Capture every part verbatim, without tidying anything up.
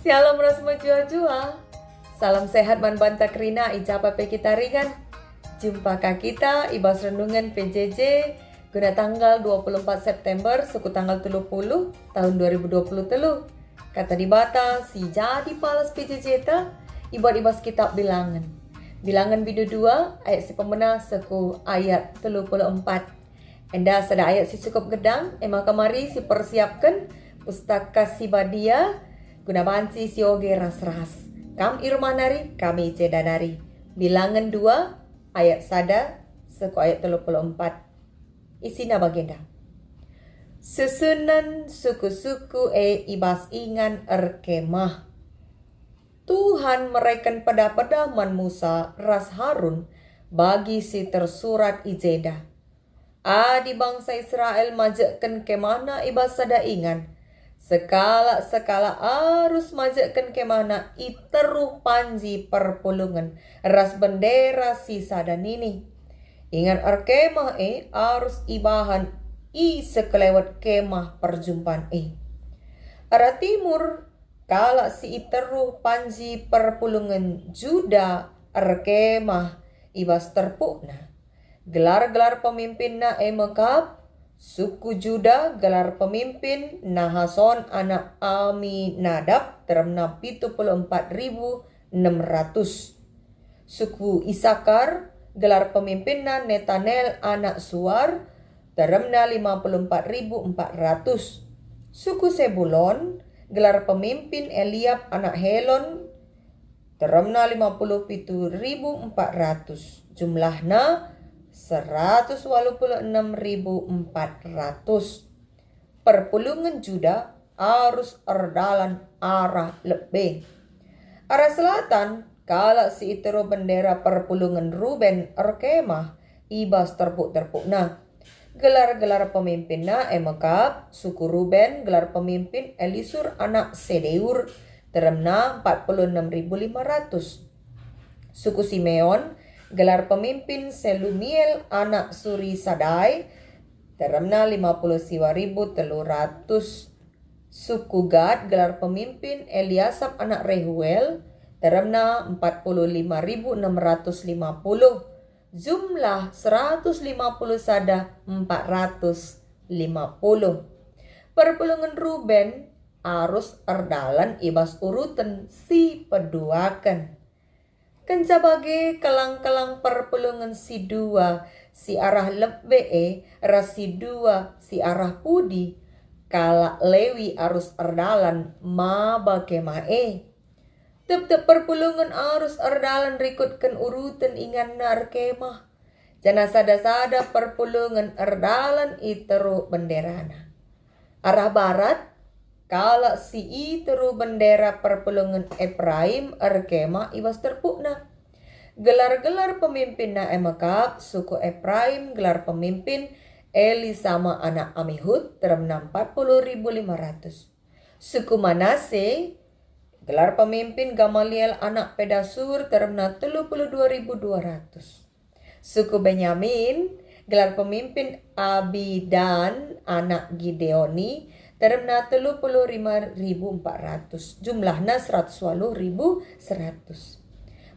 Shalom ras mejuah-juah. Salam sehat man banta kerina i ja pe kita ringan. Jumpa ka kita i bas renungen P J J guna tanggal dua puluh empat September suku tanggal telu puluh tahun dua ribu dua puluh telu. Kata Dibata si jadi palas P J J ta ibuat i bas kitab Bilangen. Bilangen bindu dua ayat si pemena suku ayat telu puluh empat. Enda sada ayat si cukup gedang, e maka mari sipersiapken Pustaka Si Badia guna banci sioge ras-ras. Kam i rumah nari, kami i ceda nari. Bilangen dua ayat sada suku ayat telu puluh empat. Isina bagenda. Susunen suku-suku e i bas ingan erkemah. Tuhan mereken pedah-pedah man Musa ras Harun bagi si tersurat i jenda. Adi bangsa Israel majekken kemahna i bas sada ingan, sekalak-sekalak arus majekken kemahna i teruh panji perpulungen ras bendera si sada nini. Ingan erkemah e arus ibahan i sekelewet kemah perjumpan e. Arah timur, kalak si i teruh panji perpulungen Juda erkemah i bas terpukna. Gelar-gelar pemimpinna e me kap: suku Juda, gelar pemimpin Nahason anak Aminadab, teremna pitu puluh empat ribu enem ratus. Suku Isakar, gelar pemimpinna Netanel anak Suar, teremna lima puluh empat ribu empat ratus. Suku Sebulon, gelar pemimpin Eliab anak Helon, teremna lima puluh pitu ribu empat ratus. Jumlahna seratus waluh puluh enem ribu empat ratus. Perpulungen Juda arus erdalan arah lebe. Arah selatan, kalak si i teruh bendera perpulungen Ruben erkemah i bas terpuk-terpukna. Gelar-gelar pemimpinna e me kap: suku Ruben, gelar pemimpin Elisur anak Sedeur, teremna empat puluh enam ribu lima ratus. Suku Simeon, gelar pemimpin Selumiel anak Surisadai, teremna lima puluh siwa ribu telu ratus. Suku Gad, gelar pemimpin Eliasap anak Rehuel, teremna empat puluh lima ribu enam ratus lima puluh. Jumlah seratus lima puluh sada empat ratus lima puluh. Perpulungen Ruben arus erdalan i bas uruten si peduaken. Kenca bage, kelang-kelang perpulungen si dua si arah lebe e ras si dua si arah pudi, kalak Lewi arus erdalan maba kemah e. Tep-tep perpulungen arus erdalan rikutken uruten inganna erkemah, janah sada-sada perpulungen erdalan i teruh benderana. Arah barat, kalak si i teruh bendera perpulungen Epraim erkemah i bas terpukna. Gelar-gelar pemimpinna e me kap: suku Epraim, gelar pemimpin Elisama anak Amihud, teremna empat puluh ribu lima ratus. Suku Manase, gelar pemimpin Gamaliel anak Pedasur, teremna telu puluh dua ribu dua ratus. Suku Benyamin, gelar pemimpin Abidan anak Gideoni, teremna telu puluh lima ribu empat ratus, jumlahna seratus waluh ribu seratus.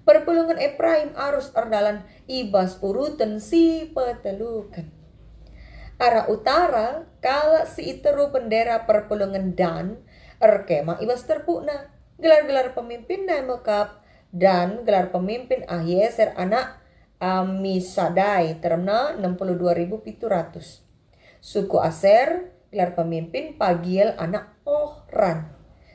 Perpulungen Epraim arus erdalan i bas uruten si peteluken. Arah utara, kalak si i teruh bendera perpulungen Dan erkemah i bas terpukna. Gelar-gelar pemimpinna e me kap: Dan, gelar pemimpin Ahieser anak Amisadai, teremna enam puluh dua ribu pitu ratus. Suku Aser, gelar pemimpin Pagiel anak Ohran,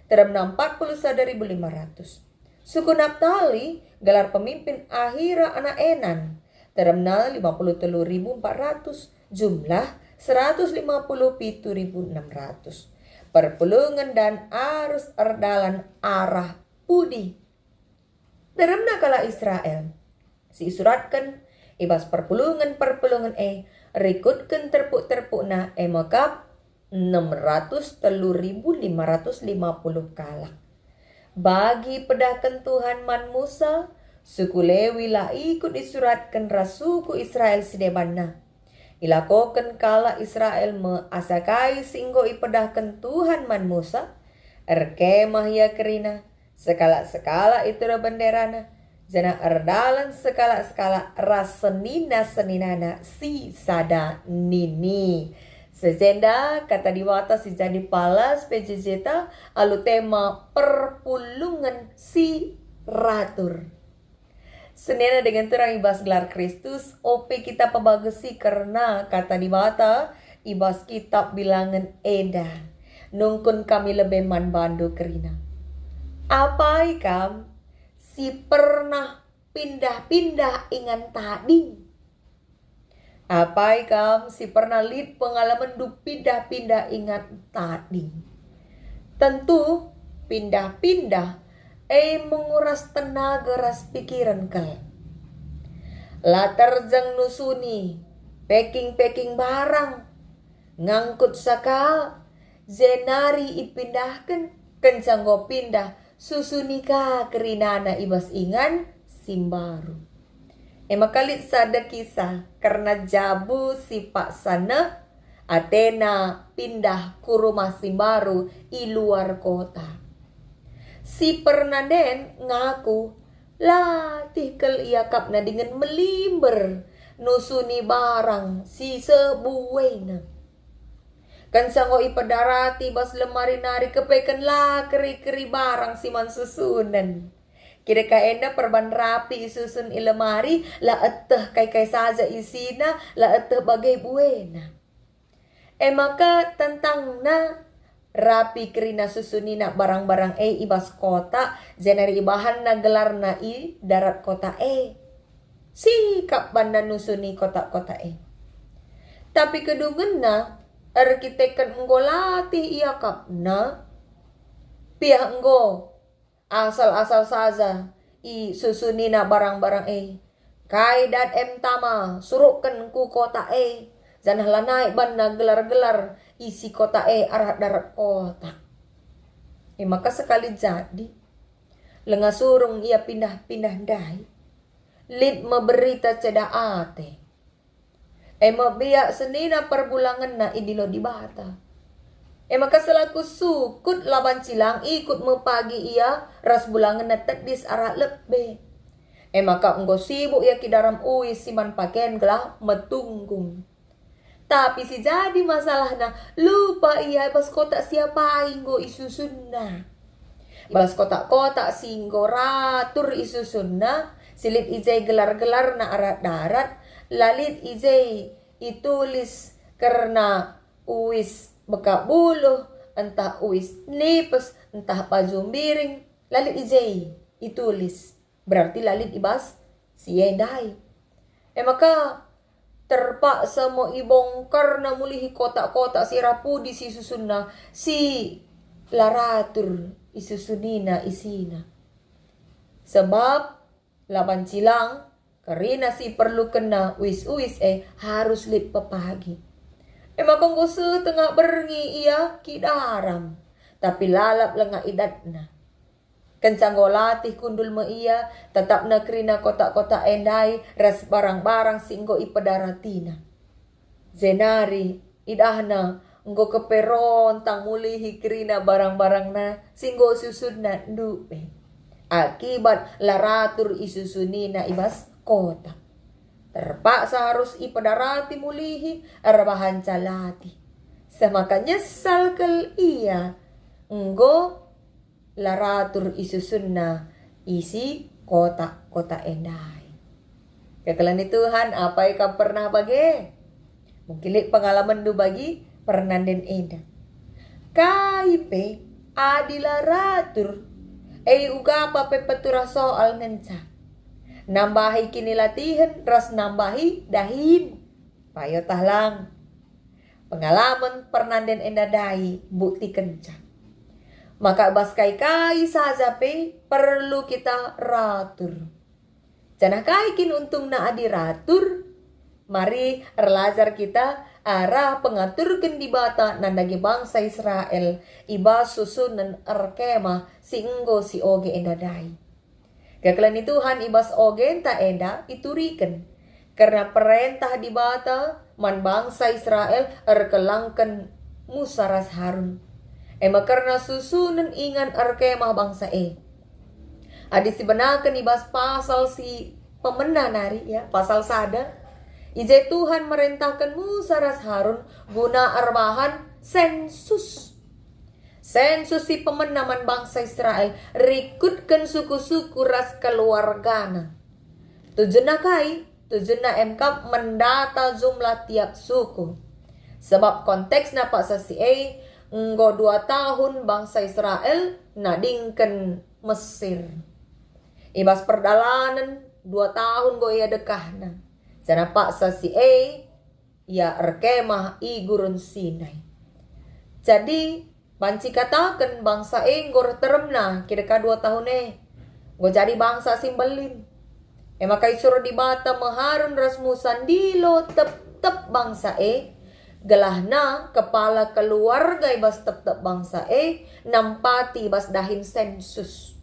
teremna empat puluh sada ribu lima ratus. Suku Naptali, gelar pemimpin Ahira anak Enan, teremna lima puluh telu ribu empat ratus, jumlah seratus lima puluh pitu ribu enam ratus. Perpulungen Dan arus erdalan arah pudi. Teremna kalak Israel si isuratken i bas perpulungen-perpulungen e, rikutken terpuk-terpukna e me kap: enam ratus telu ribu lima ratus lima puluh kalak. Bagi pedahken Tuhan man Musa, suku Lewi la ikut isuratken ras suku Israel si debanna. Ilakoken kalak Israel me asa kai si enggo ipedahken Tuhan man Musa, Erkemah ia kerina, sekalak-sekalak i tura benderana, janah erdalan sekalak-sekalak ras senina-seninana si sada nini. Sejenda kata Dibata si jadi palas P J J ta alu tema perpulungen si ratur. Senina dingen turang i bas gelar Kristus, ope kita pebagesi kerna kata Dibata i bas kitab Bilangen enda. Nungkun kami lebe man bandu kerina. Apai kam si pernah pindah-pindah ingan tading? Apai kam si pernah lit pengalamenndu pindah-pindah ingan tading? Tentu, pindah-pindah e menguras tenaga ras pikiren kal. La terjeng nusuni, packing-packing barang, ngangkut sakal, jenari ipindahken, kenca enggo pindah, susuni ka kerinana i bas ingan si mbaru. E maka lit sada kisah kerna jabu si paksa neh atena pindah ku rumah si mbaru i luar kota. Si pernah nden ngaku latih kal iakapna dingen melimber nusuni barang si seh buena. Kenca enggo ipedarati bas lemari nari kepeken la keri-keri barang si man susunen. Kira ka enda perban rapi isusun i lemari, la eteh kai-kai saja isina, la eteh bage buena. E maka tentangna rapi kerina susunina barang-barang e i bas kotak, jenari ibahanna gelarna i darat kotak e. Sikap banna nusuni kotak-kotak e. Tapi kedungenna, erkiteken enggo latih iakapna, piah enggo asal-asal saja isusunina barang-barang e. Kai dat em tama, surukken ku kotak e, janah lanai banna gelar-gelar isi kotak e arah darat kotak. E maka sekali jadi, lenga surung ia pindah-pindah ndai. Lit me berita ceda ate. E me biak senina perbulangenna idilo Dibata. E maka selaku sukut la banci lang ikut me pagi ia ras bulangenna tedis arah lebe. E maka enggo sibuk ia kidaram uis si man paken gelah metunggung. Tapi si jadi masalahna, lupa ia bas kotak si apai enggo isusunna. Bas kotak-kotak si enggo ratur isusunna, si lit i je gelar-gelarna arah darat, la lit i je itulis kerna uis bekak buluh, ntah uis nipes, ntah baju mbiring, la lit i je itulis. Berarti la lit i bas si e ndai. E maka, terpaksa me ibongkarna mulihi kotak-kotak si erapudi si susunna, si la ratur isusunina isina. Sebab la banci lang kerina si perlukenna uis-uis e harus lit pepagi. E maka enggo seh tengah berngi ia kidaram, tapi lalap langa idatna. Kenca enggo latih kundul me ia, tatapna kerina kotak-kotak e ndai ras barang-barang si enggo ipedaratina. Jenari idahna enggo keperontang mulihi kerina barang-barangna si enggo susunna ndube. Akibat la ratur isusunina i bas kotak. Terpaksa harus ipedarati mulihi erbahanca latih. Semaka nyesal kal ia enggo la ratur isusunna isi kotak-kotak e ndai. Kekelengen Tuhan, apai kam pernah bage? Mungkin lit pengalamenndu bagi pernanden enda. Kai pe adi la ratur, e ugapa pe peturah soal ngenca. Nambahi kinilatihen ras nambahi dahin. Payo tah lang. Pengalamen pernanden enda ndai mbuktikenca maka bas kai-kai saja pe perlu kita ratur. Janah kai kin untungna adi ratur? Mari erlajar kita arah pengaturken Dibata nandangi bangsa Israel i bas susunen erkemah si enggo sioge enda ndai. Kekelengen Tuhan i bas ogenta enda ituriken kerna perentah Dibata man bangsa Israel erkelangken Musa ras Harun. E me kerna susunen ingan erkemah bangsa e. Adi sibenaken i bas pasal si pemena nari, ya, pasal sada, i je Tuhan merentahken Musa ras Harun guna erbahan sensus. Sensus si pemena man bangsa Israel, rikutken suku-suku ras keluargana. Tujunna kai? Tujunna emkap mendata jumlah tiap suku. Sebab konteksna paksa si e, enggo dua tahun bangsa Israel nadingken Mesir. I bas perdalanen, dua tahun enggo ia dekahna. Janah paksa si e, ia erkemah i Gurun Sinai. Jadi, banci kataken bangsa e enggo reh teremna kira-kira dua tahun e. Enggo jadi bangsa si mbelin. E maka isuruh Dibata me Harun ras Musa ndilo tep-tep bangsa e, gelahna kepala keluarga i bas tep-tep bangsa e nampati i bas dahin sensus.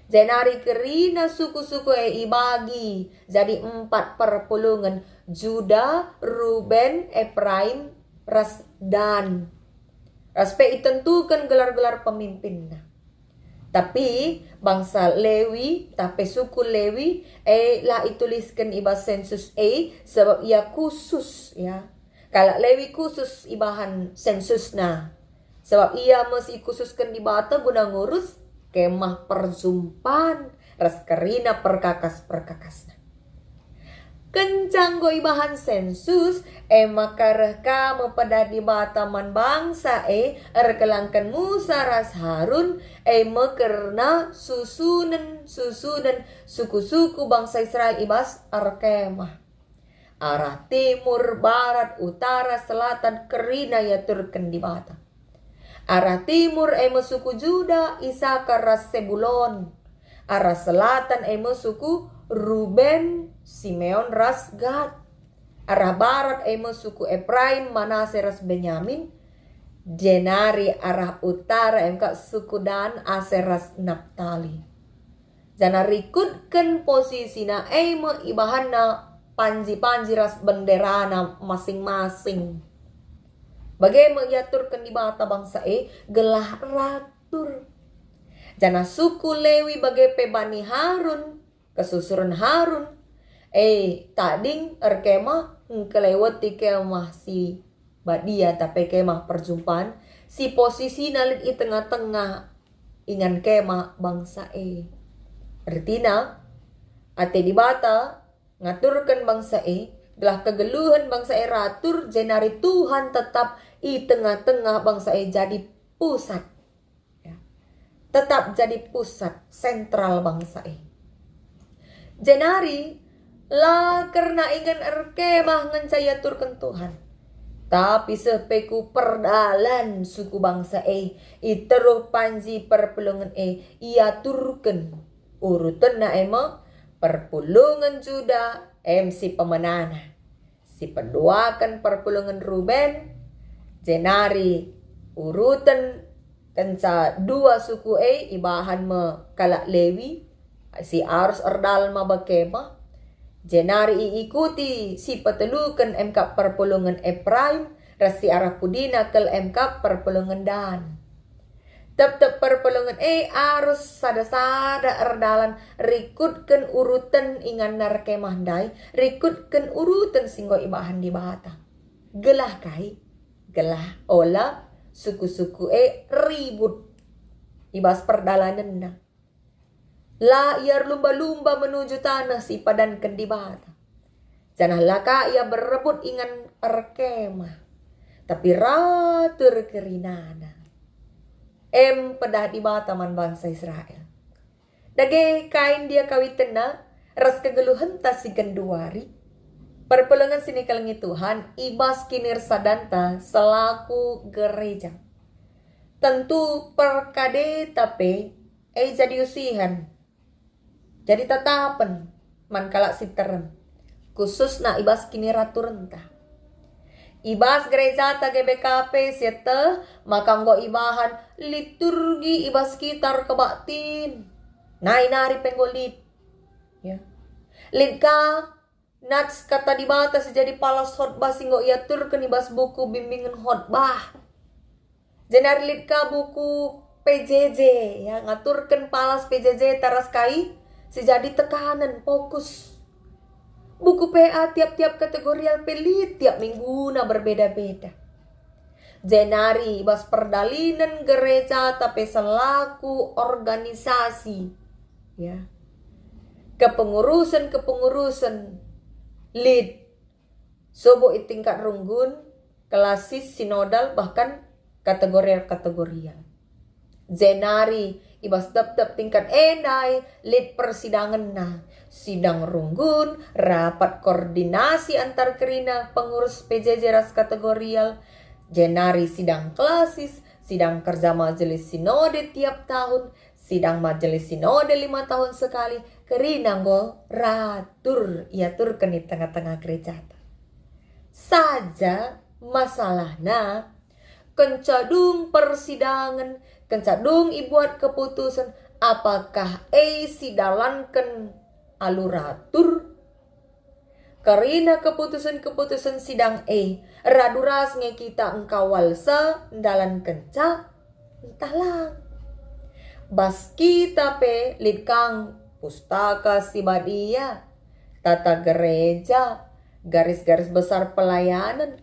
Jenari kerina suku-suku e ibagi jadi empat perpulungen, Juda, Ruben, Epraim, ras Dan. Ras pe itentuken gelar-gelar pemimpinna. Tapi bangsa Lewi, tah pe suku Lewi, e la itulisken i bas sensus e, sebab ia khusus, ya. Kalak Lewi khusus ibahan sensusna. Sebab ia me si ikhususken Dibata guna ngurus Kemah Perjumpan ras kerina perkakas-perkakasna. Kenca enggo ibahan sensus, e maka reh ka me pedah Dibata man bangsa e, erkelangken Musa ras Harun, e me kerna susunen suku-suku bangsa Israel i bas erkemah. Arah timur, barat, utara, selatan kerina iaturken Dibata. Arah timur e me suku Juda, Isakar ras Sebulon. Arah selatan e me suku Ruben, Simeon ras Gad. Arah barat e me suku Epraim, Manase ras Benyamin. Jenari arah utara e me kap suku Dan, Aser ras Naptali. Janah rikutken posisina e me ibahanna panji-panji ras benderana masing-masing. Bage me iaturken Dibata bangsa e gelah ratur. Janah suku Lewi bage pe Bani Harun, kesusuren Harun, e tading erkemah engkeleweti Kemah si Badia, tah pe Kemah Perjumpan, si posisina lit i tengah-tengah ingan kemah bangsa e. Ertina, ate Dibata ngaturken bangsa e, gelah kegeluhen bangsa e ratur, jenari Tuhan tetap i tengah-tengah bangsa e jadi pusat. Ya. Tetap jadi pusat sentral bangsa e. Jenari, la kerna ingan erkemah ngenca iaturken Tuhan, tapi seh pe ku perdalan suku bangsa e, i teruh panji perpulungen e iaturken. Urutenna e me, perpulungen Juda, em si pemenana. Si peduaken perpulungen Ruben, jenari uruten kenca dua suku e ibahan me kalak Lewi si arus erdalan maba kemah, jenari iikuti si peteluken emkap perpulungen Epraim, ras si arah pudina kal emkap perpulungen Dan. Tep-tep perpulungen e arus sada-sada erdalan rikutken uruten inganna erkemah ndai, rikutken uruten si enggo ibahan Dibata. Gelah kai? Gelah ola suku-suku e ribut i bas perdalanenna. La ia erlumba-lumba menuju taneh si ipadanken Dibata. Janah la ka ia berebut ingan erkemah, tapi ratur kerinana. Em pedah Dibata man bangsa Israel. Dage kai ndia kawitenna ras kegeluhenta si genduari? Perpulungen si nikelengi Tuhan i bas kinirsadanta selaku gereja. Tentu perkadeta pe e jadi usihen, jadi tatapen man kalak si terem, khususna i bas kiniraturenta. I bas gerejata G B K P sieteh maka enggo ibahan liturgi i bas kitab kebaktin. Nai nari pe enggo lit. Ya. Lit ka nats Kata Dibata si jadi palas khotbah si enggo iaturken i bas buku Bimbingen Khotbah. Jenari lit ka buku P J J, ya, ngaturken palas P J J ta ras kai si jadi tekanen, fokus. Buku P A tiap-tiap kategorial pe lit tiap mingguna berbeda-beda. Jenari i bas perdalinen gereja ta pe selaku organisasi, ya, kepengurusen-kepengurusen lit, subuk i tingkat runggun, klasis, sinodal, bahkan kategorial-kategorial. Jenari i bas tep-tep tingkat e ndai lit persidangenna, sidang runggun, rapat koordinasi antar kerina pengurus P J J ras kategorial, jenari sidang klasis, sidang kerja majelis sinode tiap tahun, sidang majelis sinode lima tahun sekali, kerina enggo ratur iaturken i tengah-tengah gerejata. Saja masalahna, kenca dung persidangen, kenca dung ibuat keputusen, apakah e sidalanken alu ratur? Kerina keputusen-keputusen sidang e, radu ras nge kita engkawalsa ndalankenca ntah lang. Bas kita pe lit kang Pustaka Si Badia, Tata Gereja, Garis-garis Besar Pelayanan,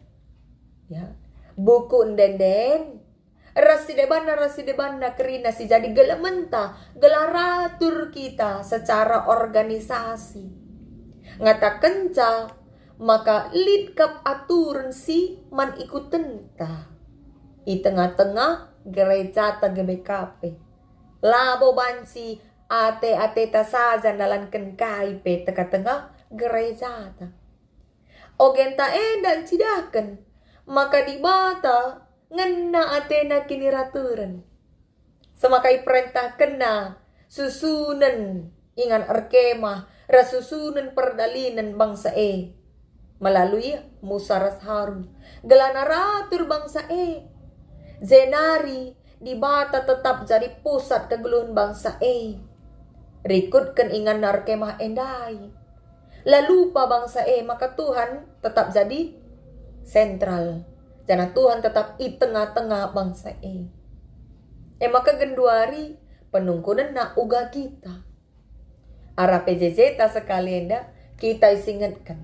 ya, buku ende-enden, ras si debanna, ras si debanna kerina si jadi gelementa gelah ratur kita secara organisasi. Ngatakenca maka lit kap aturen si man ikutenta i tengah-tengah gerejata G B K P. Labo banci ate-ateta saja ndalanken kai pe tengah-tengah gerejata. Ogenta enda ncidahken maka Dibata ngena atena kiniraturen. Semaka iperentahkenna susunen ingan erkemah ras susunen perdalinen bangsa e melalui Musa ras Harun, gelah ratur bangsa e. Jenari Dibata tetap jadi pusat kegeluhen bangsa e. Rikutken inganna erkemah e ndai. La lupa bangsa e maka Tuhan tetap jadi sentral, janah Tuhan tetap i tengah-tengah bangsa e. E maka genduari penungkunenna uga kita. Arah P J J ta sekali enda kita isingetken,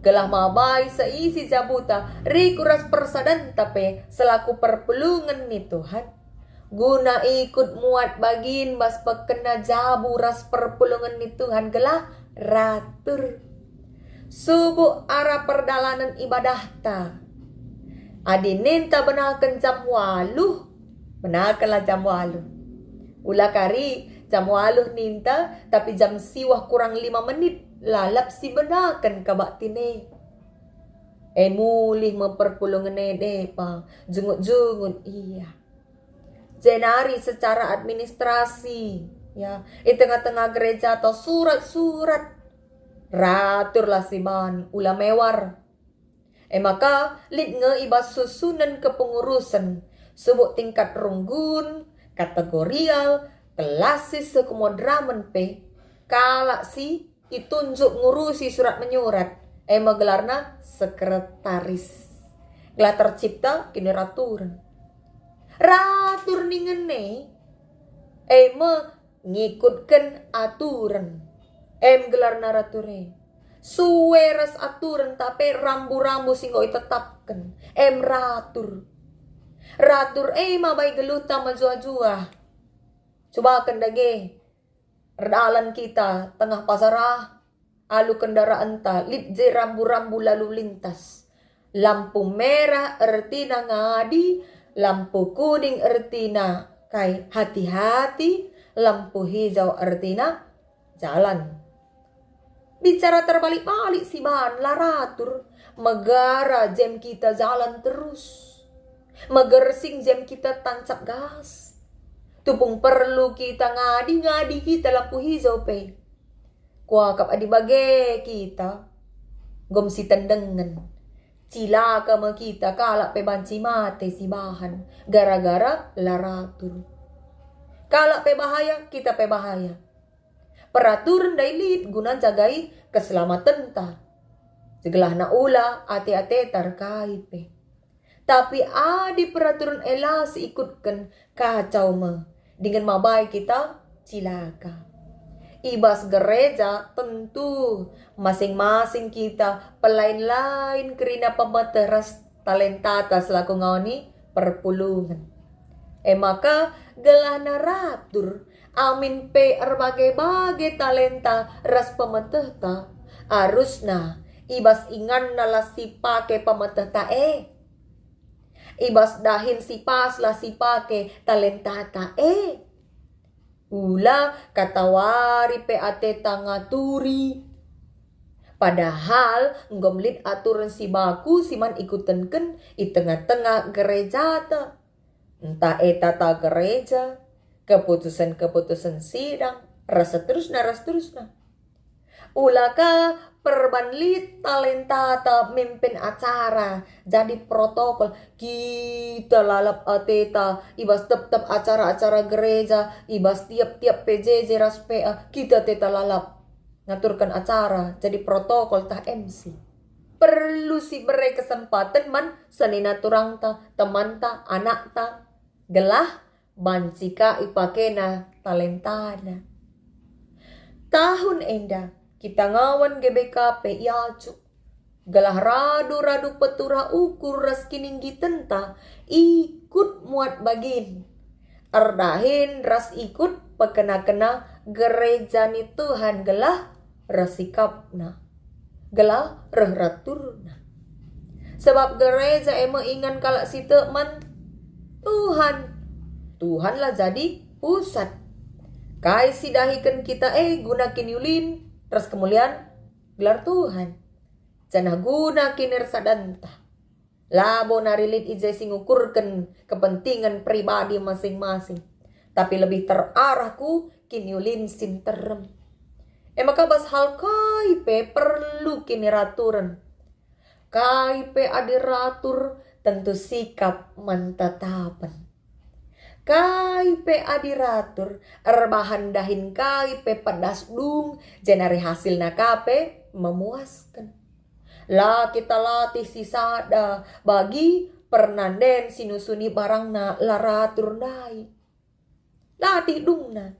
gelah mabai seisi jabuta rikut ras persadanta pe selaku perpulungen ni Tuhan, guna ikut muat bagin bas pekena jabu ras perpulungen ni Tuhan gelah ratur. Subuk arah perdalanen ibadahta. Adi ninta benaken jam waluh, benakenlah jam waluh. Ula kari jam waluh ninta, tapi jam siwah kurang lima menit, lalap sibenaken ka baktin e. E mulih me perpulungen e depa, jungut-jungut ia. Jenari secara administrasi, ya, i tengah-tengah gereja atau surat-surat, raturlah si ban, ula mewar. E maka lit nge i bas susunen kepengurusen, subuk tingkat runggun, kategorial, klasis seh ku moderamen pe, kalak si itunjuk ngurusi surat menyurat, e me gelarna sekretaris. Gelah tercipta kiniraturen. Ratur ningen e, e me ngikutken aturen. Em gelarna ratur e. Sue ras aturen tapi rambu-rambu si enggo itetapken. Em ratur. Ratur e mabai geluhta mejuah-juah. Cubaken dage, erdalan kita tengah pasar ah, alu kendaraanta lit je rambu-rambu lalu lintas. Lampu merah ertina ngadi, lampu kuning ertina kai hati-hati, lampu hijau ertina jalan. Bicara terbalik-balik si ban la ratur, megara jem kita jalan terus. Megersing jem kita tancap gas. Tupung perlu kita ngadi, ngadi kita lampu hijau pe. Kuakap adi bage kita, gom sitendengen. Cilaka me kita, kalak pe banci mate si bahan, gara-gara la ratur. Kalak pe bahaya, kita pe bahaya. Peraturen ndai lit guna njagai keselamatenta. Segelahna ula ate-ateta erkai pe. Tapi adi peraturen e la siikutken, kacau me, dingen mabai kita cilaka. I bas gereja tentu masing-masing kita pelain-lain kerina pemeteh ras talentata selaku ngawan perpulungen. E maka, gelahna ratur, amin pe erbage-bage talenta ras pemetehta, arusna i bas inganna la sipake pemetehta e. I bas dahin si pas la sipake talentata e. Ula katawari pe ateta ngaturi. Padahal enggo lit aturen si baku si man ikutenken i tengah-tengah gerejata. Ntah e tata gereja, keputusen-keputusen sidang, ras seterusna, ras seterusna. Ula ka perban lit talentata mimpin acara, jadi protokol. Kita lalap ateta i bas tep-tep acara-acara gereja, i bas tiap-tiap P J J ras P A, kita ateta lalap ngaturken acara, jadi protokol tah M C. Perlu sibere kesempaten man senina turangta, temanta, anakta, gelah banci ka ipakena talentana. Tahun enda, kita ngawan G B K P iajuk, gelah radu-radu peturah ukur ras kininggitenta ikut muat bagin. Erdahin ras ikut pekena-kena gereja ni Tuhan gelah ras sikapna, gelah reh raturna. Sebab gereja e me ingan kalak si tek man Tuhan. Tuhanlah jadi pusat. Kai si dahiken kita e guna kiniulin ras kemulian gelar Tuhan, janah guna kinirsadanta. Labo nari lit i je si ngukurken kepentingan pribadi masing-masing, tapi lebih terarah ku kiniulin si nterem. E maka bas hal kai pe perlu kiniraturen. Kai pe adi ratur tentu sikap man tatapen. Kai pe adi ratur erbahan dahin kai pe pedas dung, jenari hasilna ka pe memuasken. La kita latih si sada bagi pernanden si nusuni barangna la ratur ndai. Latih dungna.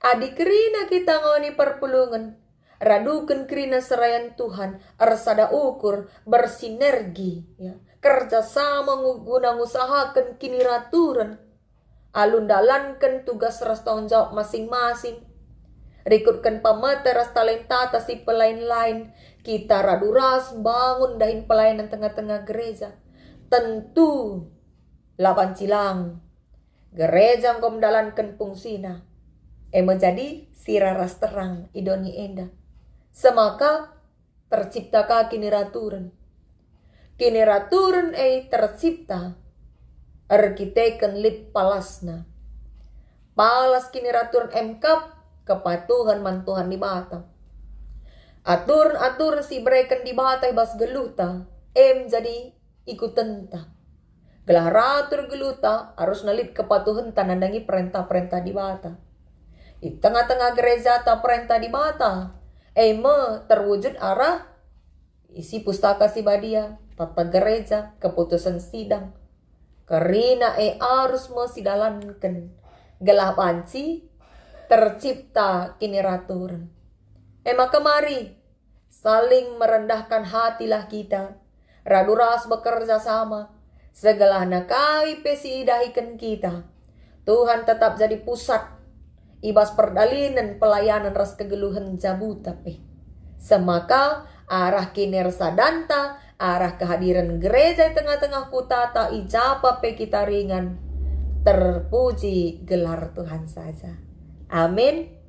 Adi kerina kita ngoni perpulungen, raduken kerina serayan Tuhan, ersada ukur, bersinergi, ya, kerja sama ngu-, guna ngusahaken kiniraturen. Alu ndalanken tugas ras tanggung jawab masing-masing. Rikutken pamete ras talentata si pelain-lain, kita radu ras mbangun dahin pelayanan tengah-tengah gereja. Tentu la banci lang. Gereja enggo mendalanken fungsina. E me jadi sira ras terang i doni enda. Semaka tercipta ka kiniraturen. Kiniraturen e tercipta erkiteken lit palasna. Palas kiniraturen e me kap kepatuhen man Tuhan Dibata. Aturen-aturen si ibereken Dibata i bas geluhta, e me jadi ikutenta. Gelah ratur geluhta, arusna lit kepatuhenta nandangi perentah-perentah Dibata. I tengah-tengah gerejata perentah Dibata, e me terwujud arah isi Pustaka Si Badia, tata gereja, keputusen sidang. Kerina e arus me sidalanken, gelah banci tercipta kiniraturen. E maka mari, saling merendahkan hatilah kita, radu ras bekerja sama, segelahna kai pe si idahiken kita, Tuhan tetap jadi pusat i bas perdalinen pelayanan ras kegeluhen jabuta pe. Semaka arah kinirsadanta, arah kehadiren gereja i tengah-tengah kutata i japa pe kita ringan, terpuji gelar Tuhan saja. Amin.